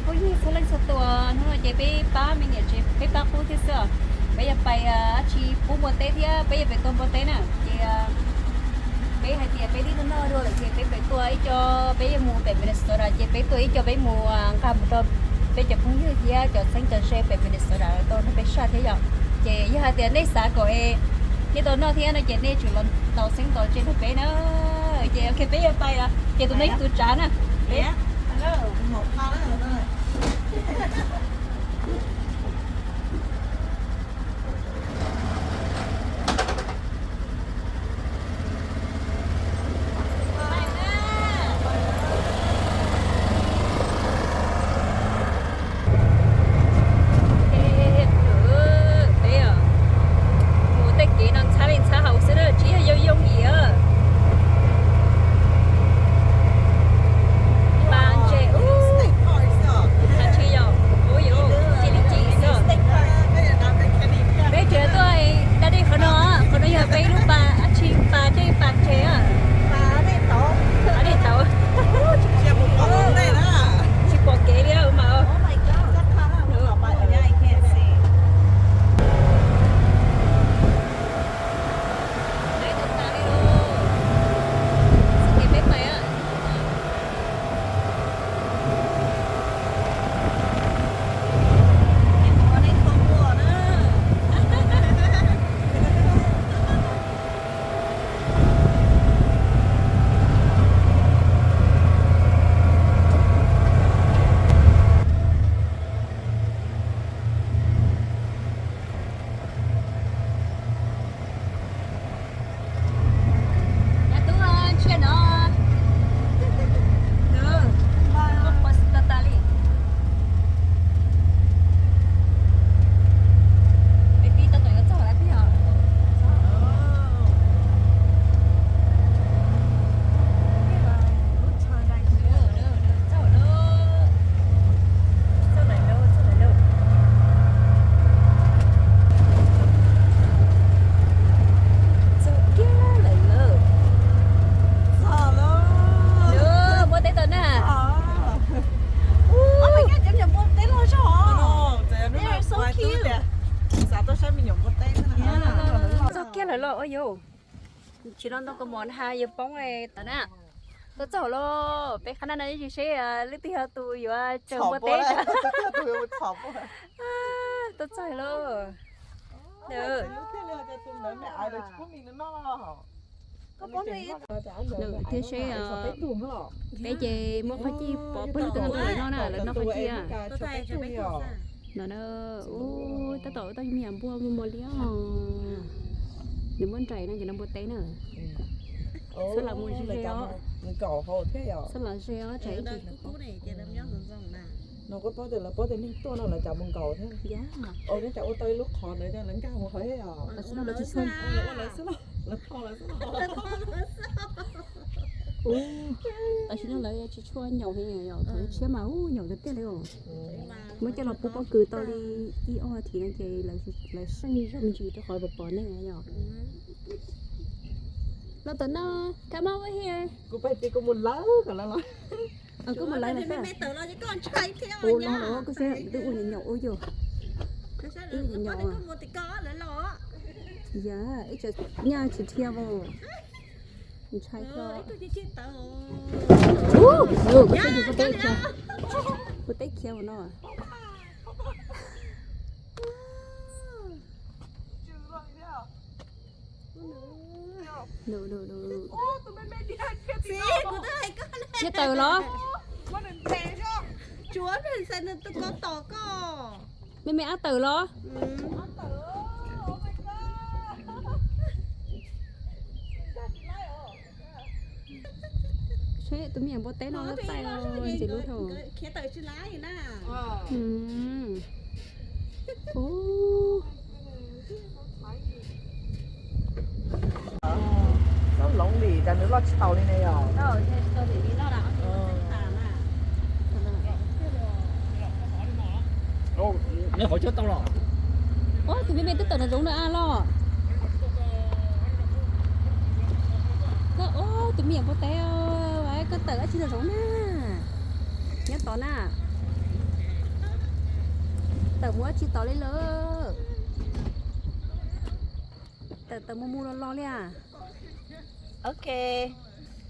Phooj ywg txhua leej txhua tus, hnub no ces peb pab me niam tsev peb pab qub thiab xwb os. Peb yuav pais dab tsi pub npua teb thiab peb yuav pais tua npua teb na. Ces peb hais tias peb twb noj noj dua lawm ces peb pais tua ib co, peb yuav mus pem Minnesota ces peb tua ib co peb mus nqa mus rau peb cov phooj ywg thiab cov txheeb cov ze pem Minnesota tau nrog peb saj thiab yom. Ces yog hais tias nej xav kom nej tau noj thiab no ces nej tsum los tau txheeb tau ze nrog peb na. Ces ok peb yuav pais os. Ces tus no yog tus tsav na. Peb mus tej kev no ntxhab li ntxhab haus xwb na, tsis yog yooj yooj yim. Pas ntses ub, has tsis yog, ub yuav ci li ci xwb. Peb tseem tuaj da dej qhov no, qhov no yog peb ib lub pas, dab tsi pas dej pas ntses. Pas dej tauv. Tsis pom kev li mas. Cov tub tshiab no, nws muaj qhua xwb tas tas li. Peb pib tau tom yuav txog lawm peb os. Txog lawm, txog lawm, txog lawm. Txog kiag lawm lauj. Npua teb tau na. Txog kiag lawm lauj, ua yus. Tsis no ntoo kaus mom na yuav poob tawm na. Tuaj txog lauj, peb qhab naj no yeej tsis seb leej twg yog tus yuav tsaws npua teb. Tuaj txog lauj. Nws thiab seb, peb ces muab qhov cij pov pawg lug no rau lawv noj na, lawv noj qhov cij. No na, tab tom tau me nyuam npua mos mos liab. Nws muab nraim no ces no npua teb na. Xab los mus ze os. Xab los ze os, tsam ib ntsis. No kuj paub tias lawv paub tias neeg tuaj no lawv cas mus nkaus thiab. Ua cas ua tau ib lub qhov ntawd lawv nkag mus qhov thiab os. Tam sim no lawv tsis tshua, lawv tho lawv xwb. Tam sim no lawv tsis tshua nyaum heev yom, thaum tshiab mas ub nyaum tiag tiag li os. Muab coj los pub pob kws tau li ib ob thiv no ces lawv seej zog me ntsis rau qhov pom pom neeg yom. Los tom no, come over here. Kuv pais tias kuv mus lawv kom lawv los. Kuv mus lawv lawm. Ua no los kuj seb twb ua nyaum nyaum ua yog. Twb nyaum nyaum. Yam ib tseem nyaj tsis dhia os. Ntshai koj. Kuv tsis yog npua teb khiav. Npua teb khiav ua no. Khiav tawm los? Me me ab tawm los? Seb tus me nyuam npua teb no lub txaij ntxim hlub dhau. Txhob loov li, cas nws loj tsis taus li ne yom. Ob tug me me twb tawm nraum zoov na los. Koj ob tug me nyuam npua teb, koj tawm dab tsi nraum zoov na? Nyob tod na. Tawm mus dab tsi tod li lawm? Tawm tawm mus mus los los li a. Ok,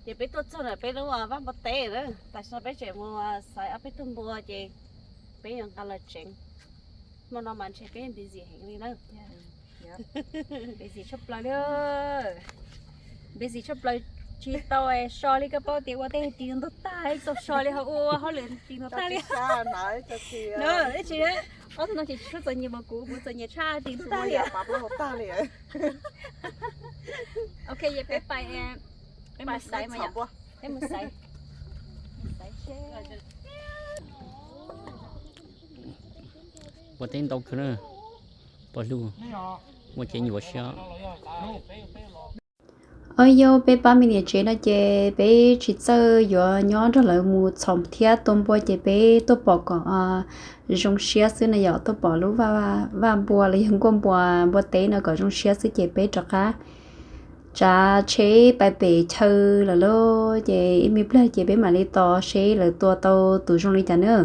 ces peb tuaj txog ntawm peb lub vaj npua teb na, tam sim no peb tseem mus xaiv ob peb tug npua ces peb yuav nqa los tsev. Hmo no mas ntshe peb busy heev li na. Busy tshaj plaws li. Busy tshaj plaws, tsis tau so li, koj paub tias ua tej tig ntug tag, tsis tau so li, ho ua hauj lwm tig ntug tag li. Tsis, ob tug no ces tsis tshua txom nyem npaum kuv, kuv txom nyem tshaj tig ntug tag li. Ok, peb pais, peb mus xaiv mas yom, peb mus xaiv, xaiv seb. Npua teb ntau kawg na, pom lug, muaj cev nyuam siab. Os, yog peb pab me niam tsev no ces peb tsis txawj yuav nyob nrog lawv mus txhom thiab tua npua ces peb tuaj pom kom zoo siab xwb no yom, tuaj pom lub vaj npua los yog nkuaj npua, npua teb no kom zoo siab xwb ces peb rov qab tsav tsheb pais pem chaw lawm lauj, ces ib me pliag ces peb mam li tos seb lawv tua tau tus zoo li cas na.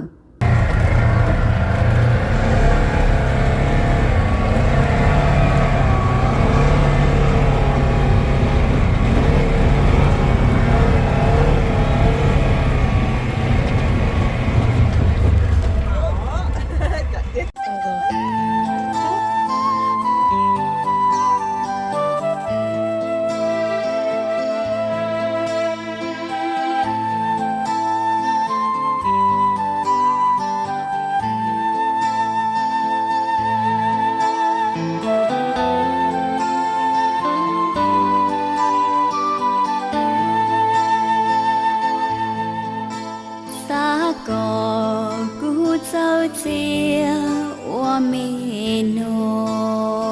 Xav kom kuv txawj txiaj ua me nus,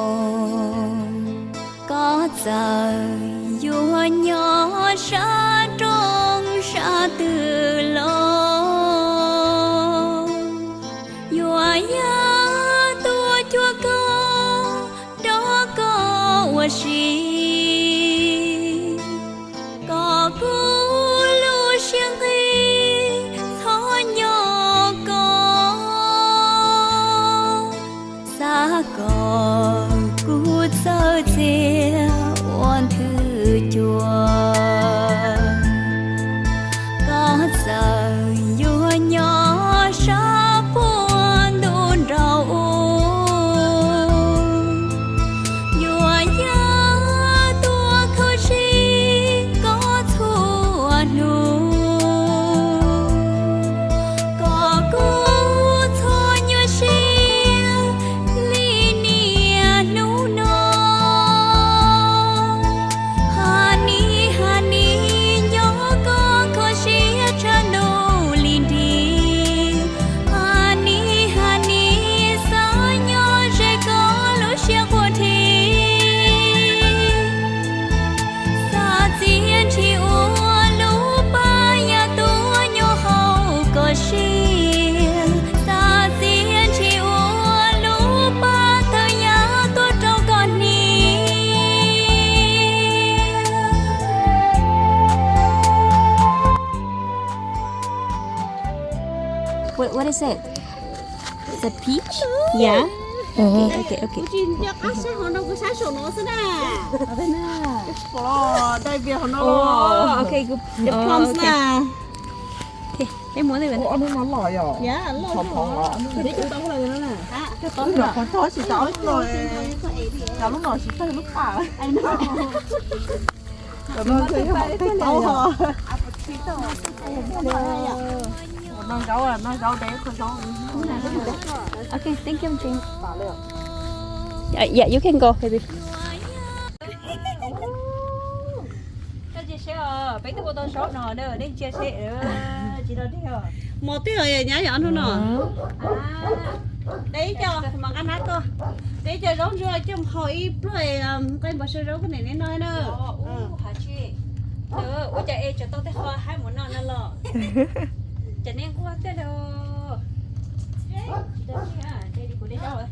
koj txawm yuav nyob sab nroog sab twg los, yuav yog tuaj cuag koj, nrog koj ua si, kom kuv lub siab nqig txhob nyob koj. Xav kom kuv txawj txiaj ua nthwv cua, koj txawm yuav nyob sab puag ntuj nraud, yuav yog tuaj khuv si koj txhua hnub, kom kuv txhob nyuaj siab li niaj hnub no. Hais nis hais nis nyob koj kho siab tshaj ntuj li nrig, hais nis hais nis xav nyob ze koj lub siab quaj dhi. Xav txiav ntshis ua lub paj yaj tuaj nyob hauv koj siab, xav txiav ntshis ua lub paj thawj yaj tuaj rau koj hnia. What, what is it? It's a peach? Yeah. Okay, okay, okay. Kuv tsis nco qab saib hauv no, kuv saib saum no xwb na. Dai vias hauv no. Oh, okay, good. Plums na. Okay, peb muab li. Ob hnub no loj yom. Yeah, loj. Lub no tsis tau lub no, lub no tsis tau lub paj. Okay, thank you, Jane. Yeah, yeah, you can go, baby. Koj ntsia seb os, peb twb ua tau zaub no na, nej ntsia seb, tsis tau dej os. Mos twb nyab yom hnub no. De ib co mas nqa nab tuaj, de ib co zaub ntsuab coj mus hau ib pluag, nqaij npog saw zaub koj niam neb noj na. Ua cas es tseem tau tej qho haib mus noj no los? Cas nej nquag tej los? Tsis tau dej, kuv de zaub.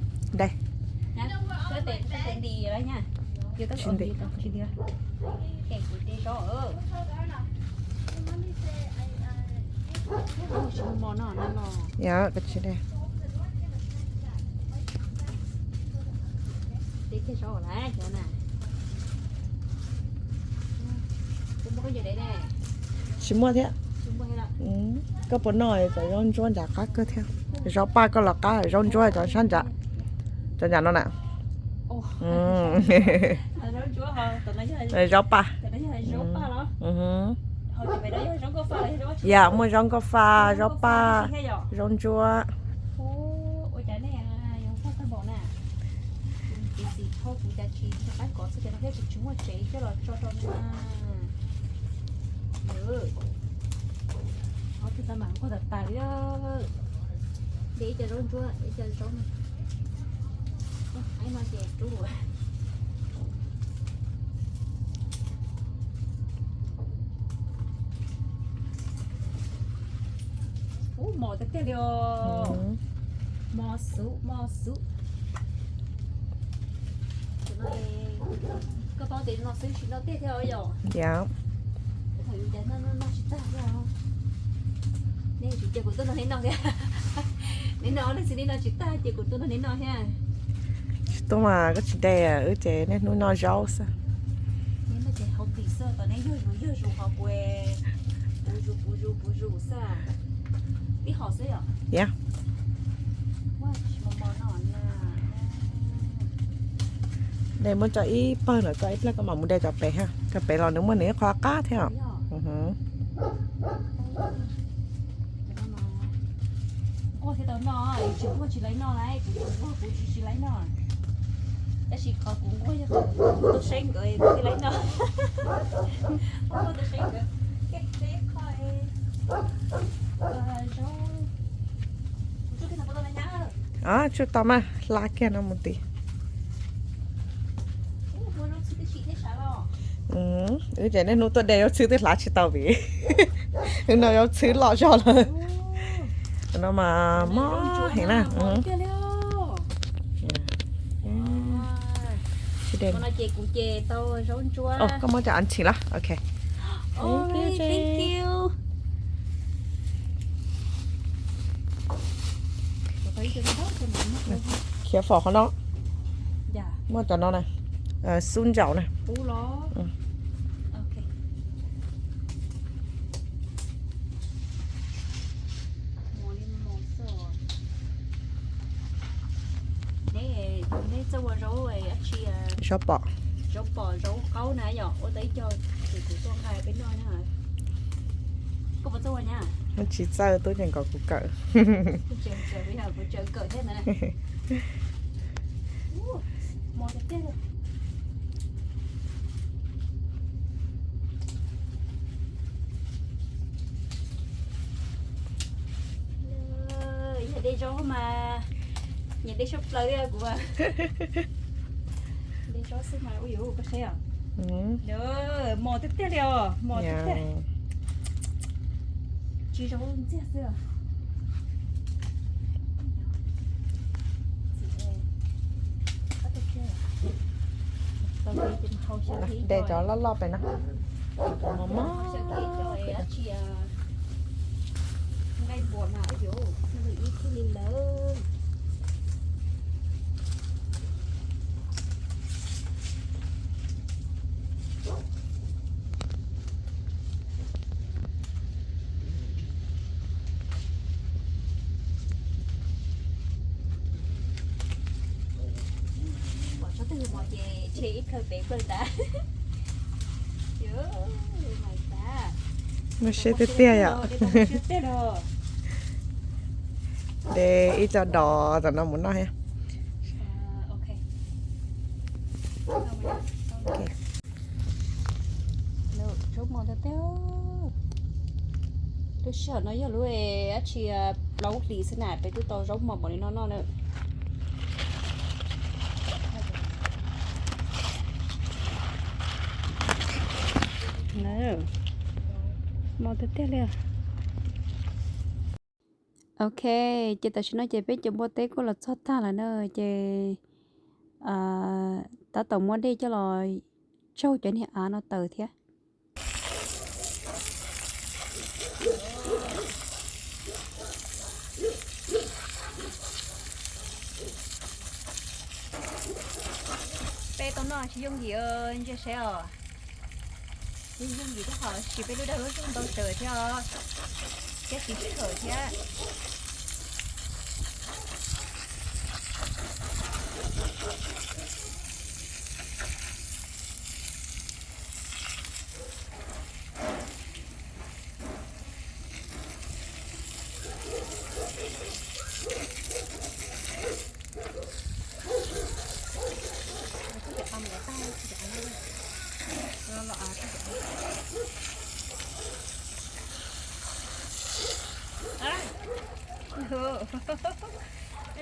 Nti, kuv de zaub. Yog, koj tsis de. Tsis muaj thiab. Koj puas noj cov zaub ntsuab nram qab kawg thiab? Zaub paj koj los qab, zaub ntsuab cov sab nram, cov nram no na. Zaub paj. Yam muaj zaub nkauj fa, zaub paj, zaub ntsuab. Ub, mos tiag tiag li os. Mos xwb, mos xwb. Koj paub tias no xwb tsis noj tiag thiab os yom? Yog. Thaum yus cas noj noj tsis tag thiab os. Nej tsis cia kuv tuaj nrog nej noj thiab. Nej noj ob leeg xwb nej noj tsis tag ces kuv tuaj nrog nej noj thiab. Tsis tuaj mas koj tsis de, wb ces niaj hnub noj zaub xwb. Nej noj ces haus pim xwb, tom nej yog zus yog zus ho kuv puv zus puv zus puv zus xwb. Tib hom xwb yom? Yog. De muab tso ib pawg lawm, koj ib pliag koj mam mus de cov pem ha. Cov pem los nws muaj nws ib qho qab thiab os. Nquag thiaj tau noj, tsis nquag tsis laib noj lauj, kuv tsis nquag kuv tsis tsis laib noj. Tab sis qhov kuv nquag yog qhov kuv tau saib nkawd kuv thiaj laib noj. Kuv tau saib nkawd. Zaub, kuv tsuj kiag no puas tau na nyab? Tsuj tau mas, hla kiag no mus tid. Wb ces niaj hnub tuaj de zaub txhwb twb hlav tsis tau vim wb noj zaub txhwb loj zog lawm. No mas mob heev na. Koj muab cov an tsis los, ok. Khiav fom qhov no. Muaj cov no na, xub ntsaum na. Neb txawj ua zaub dab tsi? Zaub pom. Zaub pom, zaub qaub na yom, ua tau ib co ces kuv tuaj nqa peb noj na. Koj puas txawj ua nyab? Tsis txawj, tub tseem kom kuv kawm. Kuv tseem kawm thiab na. Mos tiag tiag. Yog de zaub mas nyiam de zaub plaws li kuv. De zaub xwb mas ua yuav koj saib os. Mos tiag tiag li os, mos tiag tiag. Tsis zaub ntxiag xwb. De cov loj loj pem no. Mos mos. Pom tsob twg mos ces de ib plhaw pem plhaw ntawd. Muaj siab tiag tiag yom. De ib co dos tom no mus noj thiab. Lub sij hawm no yog lub dab tsi, plaub hlis xwb na peb twb tau zaub mos npaum li no noj na. Mos tiag tiag li. Ok, ces tam sim no ces peb cov npua teb kuj los txog tag lawm na, ces tab tom muab dej coj los tsaug cov niag av no taws thiab. Tau noj tsis yooj yim, ntsia saib os. Tsis yooj yim thiab, ho sim peb lub dag lub zog ntau tsawv thiab os, thiab tsis sij hawm thiab.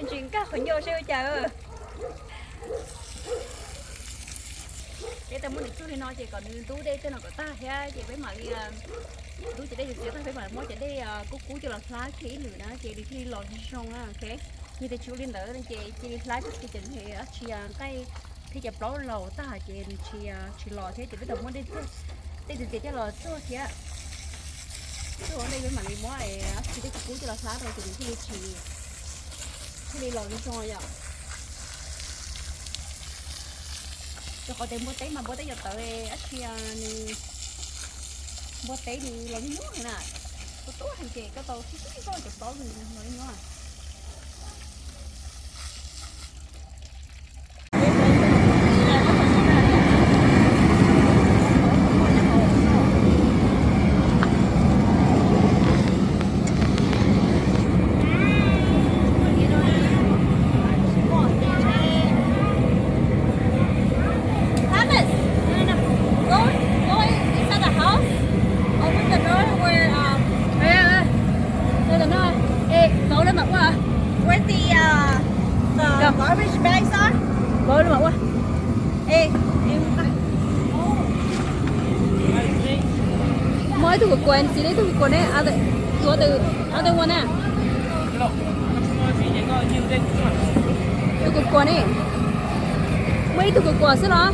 Tsis nkag qhov ncauj seb ua cas. Peb tau muab nws txuag li no ces kom nws ntub dej tej no kom tag thiab ces peb mam li ntub cov dej txias tag peb mam muab cov dej kub kub coj los hlab kiag ib lwm na ces nws thiaj li los zoo na, ok. Yog tias tsis ua li ntawd no ces cia li hlab kiag cov dab tsi nqaij thiab cov plaub laus tag ces nws tsis, tsis los thiab ces peb tau muab dej txias, dej txias txias coj los txuag thiab. Txuag ua ntej peb mam li muab dab tsi dej kub kub coj los hlab rau ces nws thiaj li tsis, thiaj li los zoo zoo yom. Rau qhov tias npua teb mas npua teb cov tawv dab tsi, nws, npua teb nws los nyuaj nyuaj heev na. Koj tuaj heev ces koj tau sib sib zog cov plaub nws los nyuaj nyuaj. Thomas, go, go inside the house. Open the door where, um, no, no, no. Ê, pauv lawv mam ua. Where the, uh, the garbage bags are. Pauv lawv mam ua. Ê, muaj ib tug kuv kuas, txiv, ib tug kuv kuas ne, other, other one na. Tus kuv kuas ne, muaj ib tug kuv kuas xwb los?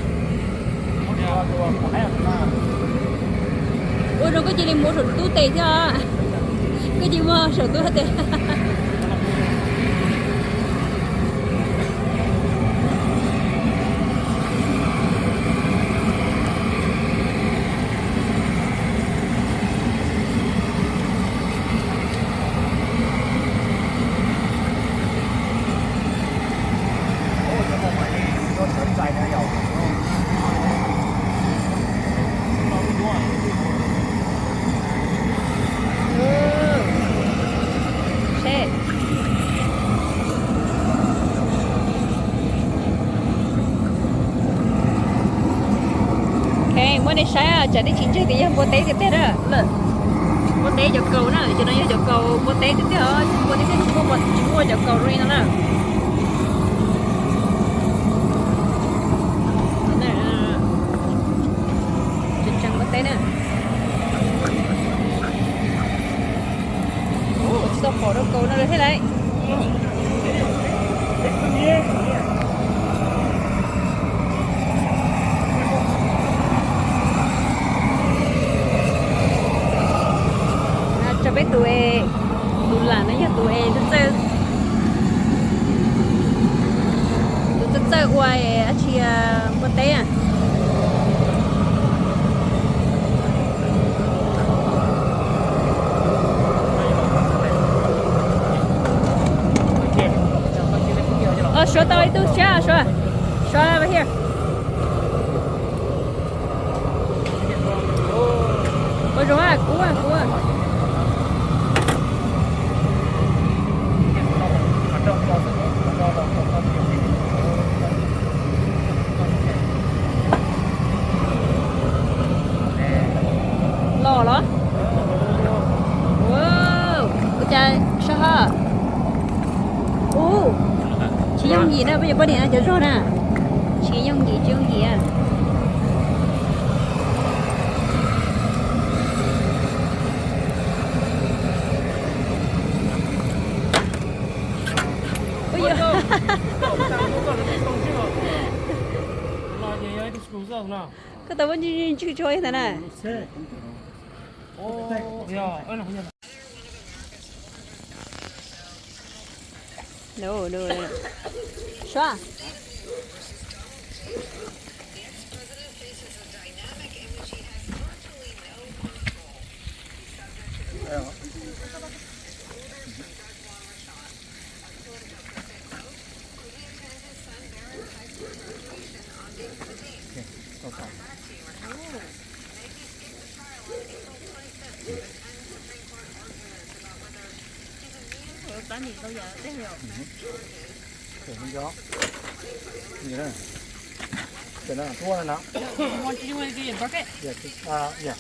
Ua rau koj cia li mus saum tub tes thiab, koj cia li mus saum tub tes. Ok, muab nej saib tsam nej tsis ntseeg tias yog npua teb tiag tiag na. Lawm, npua teb cov kaus na, cov no yog cov kaus npua teb tiag tiag os, npua teb tiag tsis muaj, tsis muaj cov kaus zoo li no na. Tseem tseem npua teb na. Tsis tau pom rau kaus no lawm thiab lauj. Tso peb tus, tus lam no yog tus es txawj, tus txawj txawj ua dab tsi, npua teb. Suav tau ib tug siab, Suav, Suav, right here. Ua zoo, kub, kub. Los los. Ua cas sab hab. Ub, tsis yooj yim na, peb cov poj niam cov zog na. Tsis yooj yim, tsis yooj yim. Koj tau muab ntswj ntswj tso ntawd na. Suav, Tus no tuaj no. Yeah, just, uh, yeah.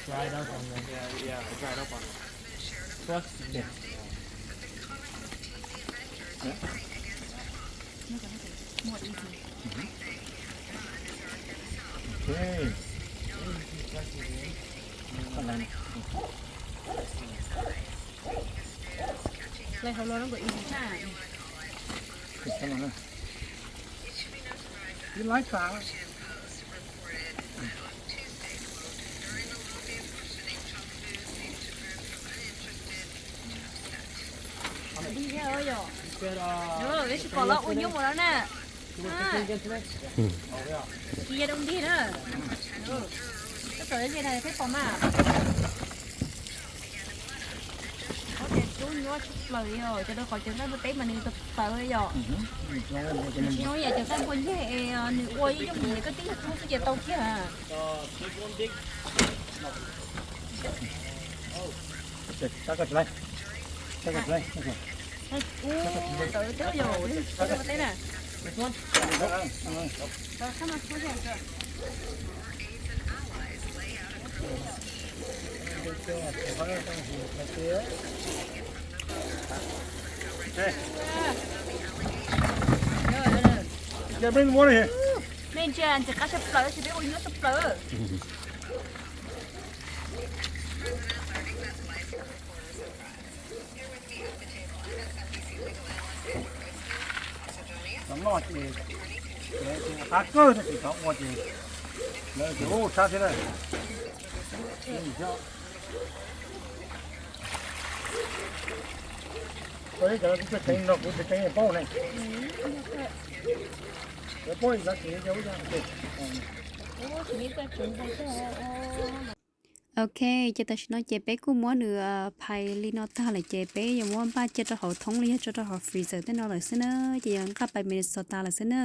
Dry it up on the, yeah, yeah, dry it up on the trucks and yeah. Okay. Hlais hauv los no kom easy na. Ib lab tas. Ntij thiab yom. Yog peb tsis pom los ua nyuaj mus lawm na. Tsis yog doo dig na. Koj txawm li na peb pom mas. Ob ces rub nyuaj tshaj plaws li os, cov rau qhov cov nqaij npua teb mas nws tawv tawv yom. Nws tsis zoo yam cov nqaij npua ncig es nws ua yooj yim koj tib rub xwb ces tau kiag. Tawv teb yom, teb na. Me ntsia ntxim qab tshaj plaws, tsis peb ua nyuaj tshaj plaws. Cov noj ces qab kawg, tab sis cov ua ces lawv ces ub tshab thiab na. Cov tseev no kuv tseev paub ne. Cov paub cov tseev ub. Ok, ces tam sim no ces peb kuj muab nws phais li no tag lawm ces peb yuav muab npaj cia rau hauv thoob los yog tso rau hauv freezer tej no lawm xwb na, ces yuav nqa pais Minnesota lawm xwb na.